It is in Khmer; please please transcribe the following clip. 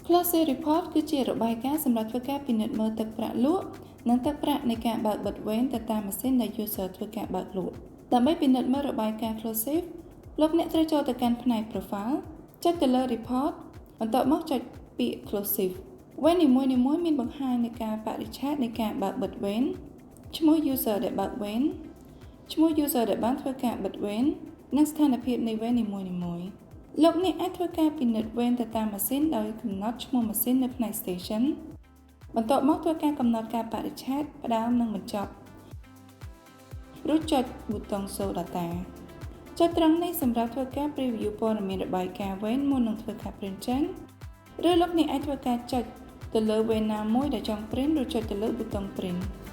Closing Report គឺជារបាយការណ៍សម្រាប់ធ្វើការពិនិត្យមើលទឹកប្រាក់លក់និងទឹកប្រាក់នៃការបើកបិទវេនទៅតាមម៉ាស៊ីនដែល user ធ្វើការបើកលក់ដើម្បីពិនិត្យមើលរបាយការណ៍ Closive លោកអ្នកត្រូវចូលទៅកាន់ផ្នែក Profile ចុចទៅលើ Report បន្ទាប់មកចុចពាក្យ Closive វេននីមួយៗមានបង្ហាញនៃកាលបរិច្ឆេទនៃការបើកបិទវេនឈ្មោះ user ដែលបើកវេនឈ្មោះ user ដែលបានធ្វើការបិទវេននិងស្ថានភាពនៃវេននីមួយៗលោកអ្នកអាចធ្វើការពិនិត្យវេនទៅតាមម៉ាស៊ីនដោយកំណត់ឈ្មោះម៉ាស៊ីននៅផ្នែក Station បន្ទាប់មកធ្វើការកំណត់កាលបរិច្ឆេទផ្ដើមនិងបញ្ចប់រួចចុចប៊ូតុង Show Data ចុចត្រង់នេះសម្រាប់ធ្វើការ preview ព័ត៌មានរបាយការណ៍វេនមុននឹងធ្វើការ print ចេញឬលោកអ្នកអាចធ្វើការចុចទៅលើវេនណាមួយដែលចង់ print ឬចុចទៅលើប៊ូតុង print។